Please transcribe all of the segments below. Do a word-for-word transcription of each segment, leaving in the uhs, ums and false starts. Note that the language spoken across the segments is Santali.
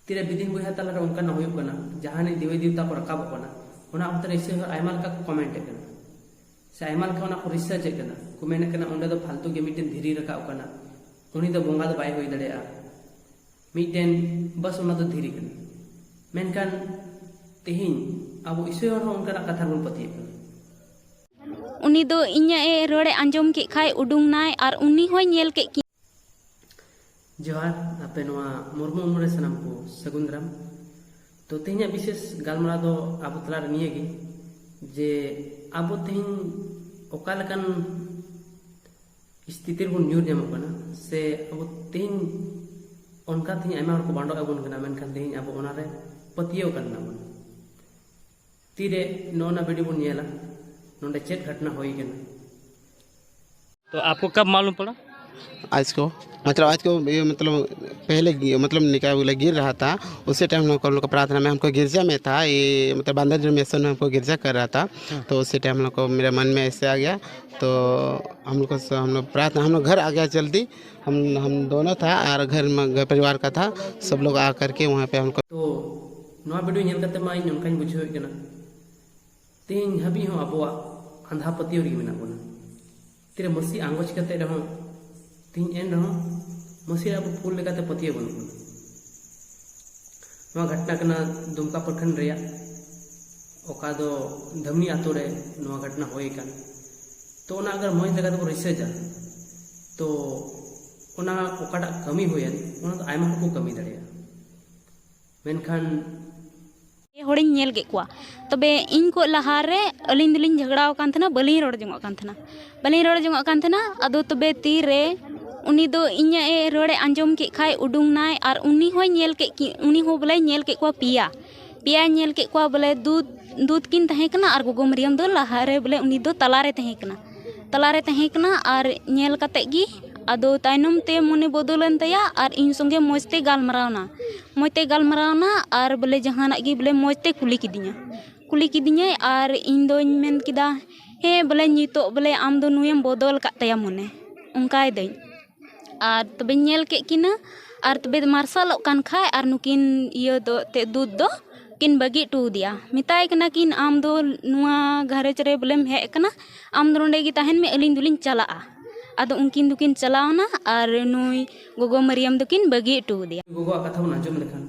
ᱛᱤᱨᱮ ᱵᱤᱫᱤᱱ ᱵᱚᱭᱦᱟ ᱛᱟᱞᱟᱨᱮ ᱚᱱᱠᱟᱱᱟᱜ ᱦᱩᱭᱩᱜ ᱠᱟᱱᱟ, ᱡᱟᱦᱟᱱᱤᱡ ᱫᱮᱵᱤ ᱫᱮᱵᱛᱟ ᱠᱚ ᱨᱟᱠᱟᱵᱚᱜ ᱠᱟᱱᱟ, ᱚᱱᱟ ᱚᱠᱛᱚ ᱨᱮ ᱤᱥᱟᱹᱭ ᱦᱚᱲ ᱟᱭᱢᱟ ᱞᱮᱠᱟ ᱠᱚ ᱠᱚᱢᱮᱱᱴ ᱮᱫ ᱠᱟᱱᱟ, ᱥᱮ ᱟᱭᱢᱟ ᱞᱮᱠᱟ ᱚᱱᱟ ᱠᱚ ᱨᱤᱥᱟᱨᱪ ᱮᱫ ᱠᱟᱱᱟ᱾ ᱠᱚ ᱢᱮᱱᱮᱫ ᱠᱟᱱᱟ, ᱚᱸᱰᱮ ᱫᱚ ᱯᱷᱟᱞᱛᱩ ᱜᱮ ᱢᱤᱫᱴᱮᱱ ᱫᱷᱤᱨᱤ ᱨᱟᱠᱟᱵ ᱠᱟᱱᱟ, ᱩᱱᱤ ᱫᱚ ᱵᱚᱸᱜᱟ ᱫᱚ ᱵᱟᱭ ᱦᱩᱭ ᱫᱟᱲᱮᱭᱟᱜᱼᱟ, ᱢᱤᱫᱴᱮᱱ ᱵᱟᱥ ᱚᱱᱟ ᱫᱚ ᱫᱷᱤᱨᱤ ᱠᱟᱱᱟ᱾ ᱢᱮᱱᱠᱷᱟᱱ ᱛᱮᱦᱮᱧ ᱟᱵᱚ ᱤᱥᱟᱹᱭ ᱦᱚᱲ ᱦᱚᱸ ᱚᱱᱠᱟᱱᱟᱜ ᱠᱟᱛᱷᱟ ᱨᱮᱵᱚᱱ ᱯᱟᱹᱛᱭᱟᱹᱜ ᱠᱟᱱᱟ᱾ ᱩᱱᱤ ᱫᱚ ᱤᱧᱟᱹᱜ ᱮ ᱨᱚᱲᱮ ᱟᱸᱡᱚᱢ ᱠᱮᱫ ᱠᱷᱟᱱ ᱩᱰᱩᱝ ᱱᱟᱭ ᱟᱨ ᱩᱱᱤ ᱦᱚᱸᱭ ᱧᱮᱞ ᱠᱮᱫ ᱠᱤᱱᱟ᱾ ᱡᱚᱦᱟᱨ, ᱟᱯᱮ ᱱᱚᱣᱟ ᱢᱩᱨᱢᱩ ᱩᱢᱩᱞ ᱨᱮ ᱥᱟᱱᱟᱢ ᱠᱚ ᱥᱟᱹᱜᱩᱱ ᱫᱟᱨᱟᱢ᱾ ᱛᱚ, ᱛᱮᱦᱮᱧᱟᱜ ᱵᱤᱥᱮᱥ ᱜᱟᱞᱢᱟᱨᱟᱣ ᱫᱚ ᱟᱵᱚ ᱛᱟᱞᱟᱨᱮ ᱱᱤᱭᱟᱹ ᱜᱮ, ᱡᱮ ᱟᱵᱚ ᱛᱮᱦᱮᱧ ᱚᱠᱟ ᱞᱮᱠᱟᱱ ᱥᱛᱷᱤᱛᱤ ᱨᱮᱵᱚᱱ ᱧᱩᱨ ᱧᱟᱢᱚᱜ ᱠᱟᱱᱟ, ᱥᱮ ᱟᱵᱚ ᱛᱮᱦᱮᱧ ᱚᱱᱠᱟ ᱛᱮᱦᱮᱧ ᱟᱭᱢᱟ ᱦᱚᱲ ᱠᱚ ᱵᱟᱸᱰᱚᱜ ᱟᱵᱚᱱ ᱠᱟᱱᱟ, ᱢᱮᱱᱠᱷᱟᱱ ᱛᱮᱦᱮᱧ ᱟᱵᱚ ᱚᱱᱟᱨᱮ ᱯᱟᱹᱛᱭᱟᱹᱣ ᱠᱟᱱ ᱵᱚᱱᱟ᱾ ᱛᱤᱨᱮ ᱱᱚᱜᱼᱚ ᱱᱟ ᱵᱷᱤᱰᱤᱭᱳ ᱵᱚᱱ ᱧᱮᱞᱟ, ᱱᱚᱰᱮ ᱪᱮᱫ ᱜᱷᱚᱴᱱᱟ ᱦᱩᱭ ᱠᱟᱱᱟ᱾ तो आपको कब मालूम पड़ा? आज को, मतलब आज को ये, मतलब पहले गि- मतलब निकाह वगैरह गिर रहा था। उसी टाइम हम लोग को, हम लोग को प्रार्थना में, हमको गिरजा में था ये, मतलब बांधव डिनोमिनेशन में हमको गिरजा कर रहा था। तो उसी टाइम हम लोग को, मेरे मन में ऐसे आ गया, तो हम लोग को हम लोग प्रार्थना, हम लोग घर आ गया जल्दी। हम हम दोनों था और घर में, घर परिवार का था, सब लोग आ करके वहाँ पे हमको ᱛᱚ, ᱱᱚᱣᱟ ᱵᱷᱤᱰᱤᱭᱳ ᱧᱮᱞ ᱠᱟᱛᱮ ᱢᱟ ᱤᱧ ᱚᱱᱠᱟᱧ ᱵᱩᱡᱷᱟᱹᱣᱮᱫ ᱠᱟᱱᱟ, ᱛᱮᱦᱮᱧ ᱦᱟᱹᱵᱤᱡ ᱦᱚᱸ ᱟᱵᱚᱣᱟᱜ ᱟᱸᱫᱷᱟ ᱯᱟᱹᱛᱭᱟᱹᱣ ᱨᱮᱜᱮ ᱢᱮᱱᱟᱜ ᱵᱚᱱᱟ᱾ ᱛᱤᱨᱮ ᱢᱟᱹᱥᱤ ᱟᱸᱜᱚᱪ ᱠᱟᱛᱮ ᱨᱮᱦᱚᱸ, ᱛᱮᱦᱮᱧ ᱮᱱ ᱨᱮᱦᱚᱸ ᱢᱟᱹᱥᱤ ᱨᱮ ᱟᱵᱚ ᱯᱷᱩᱞ ᱞᱮᱠᱟᱛᱮ ᱯᱟᱹᱛᱭᱟᱹᱣ ᱵᱟᱹᱱᱩᱜ ᱵᱚᱱᱟ᱾ ᱱᱚᱣᱟ ᱜᱷᱚᱴᱱᱟ ᱠᱟᱱᱟ ᱫᱩᱢᱠᱟ ᱯᱨᱚᱠᱷᱚᱸᱰ ᱨᱮᱭᱟᱜ, ᱚᱠᱟ ᱫᱚ ᱫᱷᱟᱢᱱᱤ ᱟᱛᱳ ᱨᱮ ᱱᱚᱣᱟ ᱜᱷᱚᱴᱱᱟ ᱦᱩᱭ ᱟᱠᱟᱱ᱾ ᱛᱚ, ᱚᱱᱟ ᱟᱜᱟᱨ ᱢᱚᱡᱽ ᱞᱮᱠᱟ ᱛᱮᱵᱚ ᱨᱤᱥᱟᱨᱪᱟ, ᱛᱚ ᱚᱱᱟ ᱚᱠᱟᱴᱟᱜ ᱠᱟᱹᱢᱤ ᱦᱩᱭᱮᱱ, ᱚᱱᱟ ᱫᱚ ᱟᱭᱢᱟ ᱦᱚᱲ ᱠᱚ ᱠᱟᱹᱢᱤ ᱫᱟᱲᱮᱭᱟᱜᱼᱟ᱾ ᱢᱮᱱᱠᱷᱟᱱ ᱯᱮ ᱦᱚᱲᱤᱧ ᱧᱮᱞ ᱠᱮᱫ ᱠᱚᱣᱟ᱾ ᱛᱚᱵᱮ ᱤᱧ ᱠᱚ ᱞᱟᱦᱟᱨᱮ ᱟᱹᱞᱤᱧ ᱫᱚᱞᱤᱧ ᱡᱷᱟᱜᱽᱲᱟᱣ ᱟᱠᱟᱱ ᱛᱟᱦᱮᱱᱟ, ᱵᱟᱹᱞᱤᱧ ᱨᱚᱲ ᱡᱚᱝᱚᱜ ᱠᱟᱱ ᱛᱟᱦᱮᱱᱟ, ᱵᱟᱹᱞᱤᱧ ᱨᱚᱲ ᱡᱚᱝᱚᱜ ᱠᱟᱱ ᱛᱟᱦᱮᱱᱟ᱾ ᱟᱫᱚ ᱛᱚᱵᱮ ᱛᱤᱨᱮ ᱩᱱᱤ ᱫᱚ ᱤᱧᱟᱹᱜ ᱮ ᱨᱚᱲᱮ ᱟᱸᱡᱚᱢ ᱠᱮᱫ ᱠᱷᱟᱡ ᱩᱰᱩᱝ ᱱᱟᱭ, ᱟᱨ ᱩᱱᱤ ᱦᱚᱸᱭ ᱧᱮᱞ ᱠᱮᱫ ᱠᱤ ᱩᱱᱤ ᱦᱚᱸ ᱵᱚᱞᱮ ᱧᱮᱞ ᱠᱮᱫ ᱠᱚᱣᱟ ᱯᱮᱭᱟ, ᱯᱮᱭᱟᱭ ᱧᱮᱞ ᱠᱮᱫ ᱠᱚᱣᱟ ᱵᱚᱞᱮ ᱫᱩ ᱫᱩ ᱛᱟᱹᱠᱤᱱ ᱛᱟᱦᱮᱸ ᱠᱟᱱᱟ, ᱟᱨ ᱜᱚᱜᱚ ᱢᱟᱨᱤᱭᱟᱢ ᱫᱚ ᱞᱟᱦᱟᱨᱮ ᱵᱚᱞᱮ ᱩᱱᱤ ᱫᱚ ᱛᱟᱞᱟᱨᱮ ᱛᱟᱦᱮᱸ ᱠᱟᱱᱟ, ᱛᱟᱞᱟᱨᱮ ᱛᱟᱦᱮᱸ ᱠᱟᱱᱟ᱾ ᱟᱨ ᱧᱮᱞ ᱠᱟᱛᱮ ᱜᱮ ᱟᱫᱚ ᱛᱟᱭᱱᱚᱢ ᱛᱮ ᱢᱚᱱᱮ ᱵᱚᱫᱚᱞᱮᱱ ᱛᱟᱭᱟ, ᱟᱨ ᱤᱧ ᱥᱚᱸᱜᱮ ᱢᱚᱡᱽ ᱛᱮ ᱜᱟᱞᱢᱟᱨᱟᱣ ᱱᱟ, ᱢᱚᱡᱽ ᱛᱮ ᱜᱟᱞᱢᱟᱨᱟᱣ ᱱᱟ, ᱟᱨ ᱵᱚᱞᱮ ᱡᱟᱦᱟᱱᱟᱜ ᱜᱮ ᱵᱚᱞᱮ ᱢᱚᱡᱽ ᱛᱮ ᱠᱩᱞᱤ ᱠᱤᱫᱤᱧᱟ, ᱠᱩᱞᱤ ᱠᱤᱫᱤᱧᱟᱭ᱾ ᱟᱨ ᱤᱧ ᱫᱚᱧ ᱢᱮᱱ ᱠᱮᱫᱟ, ᱦᱮᱸ ᱵᱚᱞᱮ ᱱᱤᱛᱚᱜ ᱵᱚᱞᱮ ᱟᱢ ᱫᱚ ᱱᱩᱭᱮᱢ ᱵᱚᱫᱚᱞ ᱟᱠᱟᱫ ᱛᱟᱭᱟ ᱢᱚᱱᱮ, ᱚᱱᱠᱟᱭ ᱫᱟᱹᱧ᱾ ᱟᱨ ᱛᱚᱵᱮᱧ ᱧᱮᱞ ᱠᱮᱫ ᱠᱤᱱᱟᱹ, ᱟᱨ ᱛᱚᱵᱮ ᱢᱟᱨᱥᱟᱞᱚᱜ ᱠᱟᱱ ᱠᱷᱟᱡ ᱟᱨ ᱱᱩᱠᱤᱱ ᱤᱭᱟᱹ ᱫᱚ ᱮᱱᱛᱮᱫ ᱫᱩᱛ ᱫᱚ ᱠᱤᱱ ᱵᱟᱹᱜᱤ ᱦᱚᱴᱚ ᱟᱫᱮᱭᱟ᱾ ᱢᱮᱛᱟᱭ ᱠᱟᱱᱟ ᱠᱤᱱ, "ᱟᱢ ᱫᱚ ᱱᱚᱣᱟ ᱜᱷᱟᱨᱚᱸᱡᱽ ᱨᱮ ᱵᱚᱞᱮᱢ ᱦᱮᱡ ᱟᱠᱟᱱᱟ, ᱟᱢ ᱫᱚ ᱱᱚᱸᱰᱮ ᱜᱮ ᱛᱟᱦᱮᱱ ᱢᱮ, ᱟᱹᱞᱤᱧ ᱫᱚᱞᱤᱧ ᱪᱟᱞᱟᱜᱼᱟ᱾" ᱟᱫᱚ ᱩᱱᱠᱤᱱ ᱫᱚᱠᱤᱱ ᱪᱟᱞᱟᱣᱱᱟ ᱟᱨ ᱱᱩᱭ ᱜᱚᱜᱚ ᱢᱟᱹᱨᱤᱭᱟᱢ ᱫᱚᱠᱤᱱ ᱵᱟᱹᱜᱤ ᱦᱚᱴᱚ ᱟᱫᱮᱭᱟ᱾ ᱜᱚᱜᱚᱣᱟᱜ ᱠᱟᱛᱷᱟ ᱵᱚᱱ ᱟᱸᱡᱚᱢ ᱞᱮᱠᱷᱟᱱ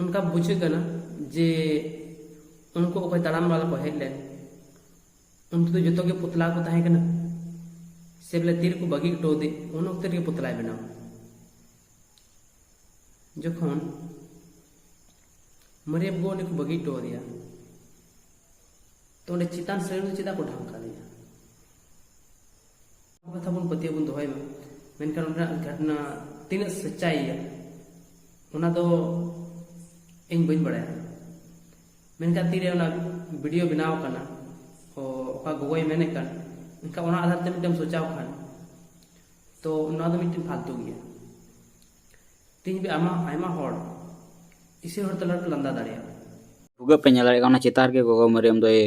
ᱚᱱᱠᱟ ᱵᱩᱡᱷᱟᱹᱜ ᱠᱟᱱᱟ ᱡᱮ ᱩᱱᱠᱩ ᱚᱠᱚᱭ ᱛᱟᱲᱟᱢ ᱵᱟᱞᱟ ᱠᱚ ᱦᱮᱡ ᱞᱮᱱ, ᱩᱱᱠᱩ ᱫᱚ ᱡᱚᱛᱚ ᱜᱮ ᱯᱩᱛᱞᱟ ᱠᱚ ᱛᱟᱦᱮᱸ ᱠᱟᱱᱟ᱾ ᱥᱮ ᱵᱚᱞᱮ ᱛᱤ ᱨᱮᱠᱚ ᱵᱟᱹᱜᱤ ᱦᱚᱴᱚ ᱟᱫᱮ, ᱩᱱ ᱚᱠᱛᱮ ᱨᱮᱜᱮ ᱯᱩᱛᱞᱟᱭ ᱵᱮᱱᱟᱣ᱾ ᱡᱚᱠᱷᱚᱱ ᱢᱟᱹᱨᱤᱭᱟᱢ ᱜᱚ ᱩᱱᱤ ᱠᱚ ᱵᱟᱹᱜᱤ ᱦᱚᱴᱚ ᱟᱫᱮᱭᱟ, ᱛᱚ ᱚᱸᱰᱮ ᱪᱮᱛᱟᱱ ᱥᱟᱹᱲᱤᱢ ᱫᱚ ᱪᱮᱫᱟᱜ ᱠᱚ ᱰᱷᱟᱝ ᱠᱟᱫᱮᱭᱟ? ᱠᱟᱛᱷᱟ ᱵᱚᱱ ᱯᱟᱹᱛᱭᱟᱹᱣ ᱵᱚᱱ ᱫᱚᱦᱚᱭ ᱢᱟ, ᱢᱮᱱᱠᱷᱟᱱ ᱚᱸᱰᱮᱱᱟᱜ ᱜᱷᱚᱴᱱᱟ ᱛᱤᱱᱟᱹᱜ ᱥᱟᱹᱪᱟᱭ ᱜᱮᱭᱟ, ᱚᱱᱟ ᱫᱚ ᱤᱧ ᱵᱟᱹᱧ ᱵᱟᱲᱟᱭᱟ᱾ ᱢᱮᱱᱠᱷᱟᱱ ᱛᱤᱨᱮ ᱚᱱᱟ ᱵᱷᱤᱰᱤᱭᱳ ᱵᱮᱱᱟᱣ ᱟᱠᱟᱱᱟ, ᱚ, ᱚᱠᱟ ᱜᱚᱜᱚᱭ ᱢᱮᱱᱮᱫ ᱠᱟᱱ, ᱢᱮᱱᱠᱷᱟᱱ ᱚᱱᱟ ᱟᱫᱷᱟᱨ ᱛᱮ ᱢᱤᱫᱴᱮᱱ ᱥᱚᱪᱟᱣ ᱠᱷᱟᱱ, ᱛᱚ ᱱᱚᱣᱟ ᱫᱚ ᱢᱤᱫᱴᱮᱱ ᱯᱷᱟᱞᱛᱩ ᱜᱮᱭᱟ᱾ ᱛᱮᱦᱮᱧ ᱵᱮ ᱟᱢᱟᱜ ᱟᱭᱢᱟ ᱦᱚᱲ ᱤᱥᱤᱱ ᱦᱚᱲ ᱛᱟᱞᱟ ᱨᱮᱠᱚ ᱞᱟᱸᱫᱟ ᱫᱟᱲᱮᱭᱟᱜᱼᱟ᱾ ᱵᱷᱩᱜᱟᱹᱜ ᱯᱮ ᱧᱮᱞ ᱫᱟᱲᱮᱭᱟᱜ ᱠᱟᱱᱟ, ᱚᱱᱟ ᱪᱮᱛᱟᱱ ᱨᱮᱜᱮ ᱜᱚᱜᱚ ᱢᱟᱹᱨᱤᱭᱟᱢ ᱫᱚᱭ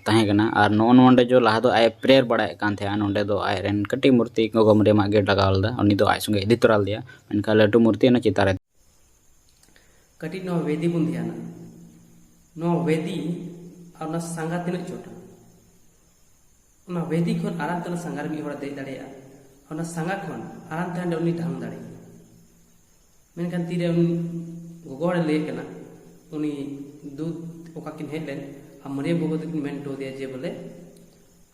ᱛᱟᱦᱮᱸ ᱠᱟᱱᱟ᱾ ᱟᱨ ᱱᱚᱜᱼᱚ ᱱᱚᱰᱮ ᱡᱚ ᱞᱟᱦᱟ ᱫᱚ ᱟᱡ ᱯᱨᱮᱭᱟᱨ ᱵᱟᱲᱟᱭᱮᱫ ᱠᱟᱱ ᱛᱟᱦᱮᱸᱜᱼᱟ, ᱱᱚᱰᱮ ᱫᱚ ᱟᱡ ᱨᱮᱱ ᱠᱟᱹᱴᱤᱡ ᱢᱩᱨᱛᱤ ᱜᱚᱜᱚ ᱢᱟᱹᱨᱤᱭᱟᱢᱟᱜ ᱜᱮ ᱞᱟᱜᱟᱣ ᱞᱮᱫᱟ, ᱩᱱᱤ ᱫᱚ ᱟᱡ ᱥᱚᱸᱜᱮ ᱤᱫᱤ ᱛᱚᱨᱟ ᱞᱮᱫᱮᱭᱟ, ᱢᱮᱱᱠᱷᱟᱱ ᱞᱟᱹᱴᱩ ᱢᱩᱨᱛᱤ ᱚᱱᱟ ᱪᱮᱛᱟᱱ ᱨᱮ᱾ ᱠᱟᱹᱴᱤᱡ ᱱᱚᱣᱟ ᱵᱮᱫᱤ ᱵᱚᱱ ᱫᱷᱮᱭᱟᱱᱟ᱾ ᱱᱚᱣᱟ ᱵᱮᱫᱤ ᱟᱨ ᱚᱱᱟ ᱥᱟᱸᱜᱟ ᱛᱤᱱᱟᱹᱜ ᱪᱚᱴᱟ? ᱚᱱᱟ ᱵᱮᱫᱤ ᱠᱷᱚᱱ ᱟᱨᱟᱢ ᱛᱮ ᱚᱱᱟ ᱥᱟᱸᱜᱟ ᱨᱮ ᱢᱤᱫ ᱦᱚᱲᱮ ᱫᱮᱡ ᱫᱟᱲᱮᱭᱟᱜᱼᱟ, ᱚᱱᱟ ᱥᱟᱸᱜᱟ ᱠᱷᱚᱱ ᱟᱨᱟᱢ ᱛᱮ ᱦᱟᱸᱰᱮ ᱩᱱᱤ ᱰᱷᱟᱝ ᱫᱟᱲᱮᱭᱟᱜᱼᱟ᱾ ᱢᱮᱱᱠᱷᱟᱱ ᱛᱤᱨᱮ ᱩᱱᱤ ᱜᱚᱜᱚ ᱦᱚᱲᱮ ᱞᱟᱹᱭᱮᱫ ᱠᱟᱱᱟ, ᱩᱱᱤ ᱫᱩᱛ ᱚᱠᱟ ᱠᱤᱱ ᱦᱮᱡ ᱞᱮᱱ, ᱟᱨ ᱢᱟᱹᱨᱤᱭᱟᱢ ᱜᱚᱜᱚ ᱛᱟᱹᱠᱤᱱ ᱢᱮᱱ ᱦᱚᱴᱚ ᱟᱫᱮᱭᱟ ᱡᱮ ᱵᱚᱞᱮ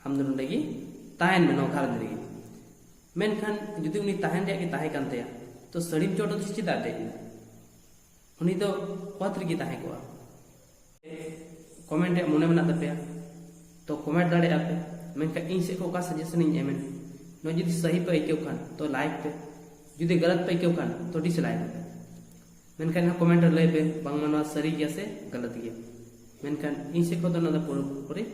ᱟᱢ ᱫᱚ ᱱᱚᱰᱮ ᱜᱮ ᱛᱟᱦᱮᱱ ᱢᱮ, ᱱᱚᱣᱟ ᱜᱷᱟᱨᱚᱸᱡᱽ ᱨᱮᱜᱮ᱾ ᱢᱮᱱᱠᱷᱟᱱ ᱡᱩᱫᱤ ᱩᱱᱤ ᱛᱟᱦᱮᱱ ᱨᱮᱭᱟᱜ ᱜᱮ ᱛᱟᱦᱮᱸ ᱠᱟᱱ ᱛᱟᱭᱟ, ᱛᱚ ᱥᱟᱹᱲᱤᱢ ᱪᱚᱴ ᱨᱮᱫᱚ ᱪᱮᱫᱟᱜ ᱫᱮᱡ ᱮᱱᱟ? ᱩᱱᱤ ᱫᱚ ᱚᱛ ᱨᱮᱜᱮ ᱛᱟᱦᱮᱸ ᱠᱚᱜᱼᱟ᱾ ᱠᱚᱢᱮᱱᱴ ᱨᱮᱭᱟᱜ ᱢᱚᱱᱮ ᱢᱮᱱᱟᱜ ᱛᱟᱯᱮᱭᱟ, ᱛᱚ ᱠᱚᱢᱮᱱᱴ ᱫᱟᱲᱮᱭᱟᱜᱼᱟ ᱯᱮ᱾ ᱢᱮᱱᱠᱷᱟᱱ ᱤᱧ ᱥᱮᱫ ᱠᱷᱚᱱ ᱚᱠᱟ ᱥᱟᱡᱮᱥᱚᱱ ᱤᱧ ᱮᱢᱮᱫ, ᱱᱚᱣᱟ ᱡᱩᱫᱤ ᱥᱟᱹᱦᱤ ᱯᱮ ᱟᱹᱭᱠᱟᱹᱣ ᱠᱷᱟᱱ ᱛᱚ ᱞᱟᱭᱤᱠ ᱯᱮ, ᱡᱩᱫᱤ ᱜᱟᱞᱟᱛ ᱯᱮ ᱟᱹᱭᱠᱟᱹᱣ ᱠᱷᱟᱱ ᱛᱚ ᱰᱤᱥᱞᱟᱭᱤᱠ ᱯᱮ᱾ ᱢᱮᱱᱠᱷᱟᱱ ᱱᱚᱣᱟ ᱠᱚᱢᱮᱱᱴ ᱨᱮ ᱞᱟᱹᱭ ᱯᱮ ᱵᱟᱝᱢᱟ ᱱᱚᱣᱟ ᱥᱟᱹᱨᱤ ᱜᱮᱭᱟ ᱥᱮ ᱜᱟᱞᱟᱛ ᱜᱮᱭᱟ᱾ ᱢᱮᱱᱠᱷᱟᱱ ᱤᱧ ᱥᱮᱫ ᱠᱷᱚᱱ ᱫᱚ ᱱᱚᱣᱟ ᱫᱚ ᱯᱩᱨᱟᱹᱯᱩᱨᱤ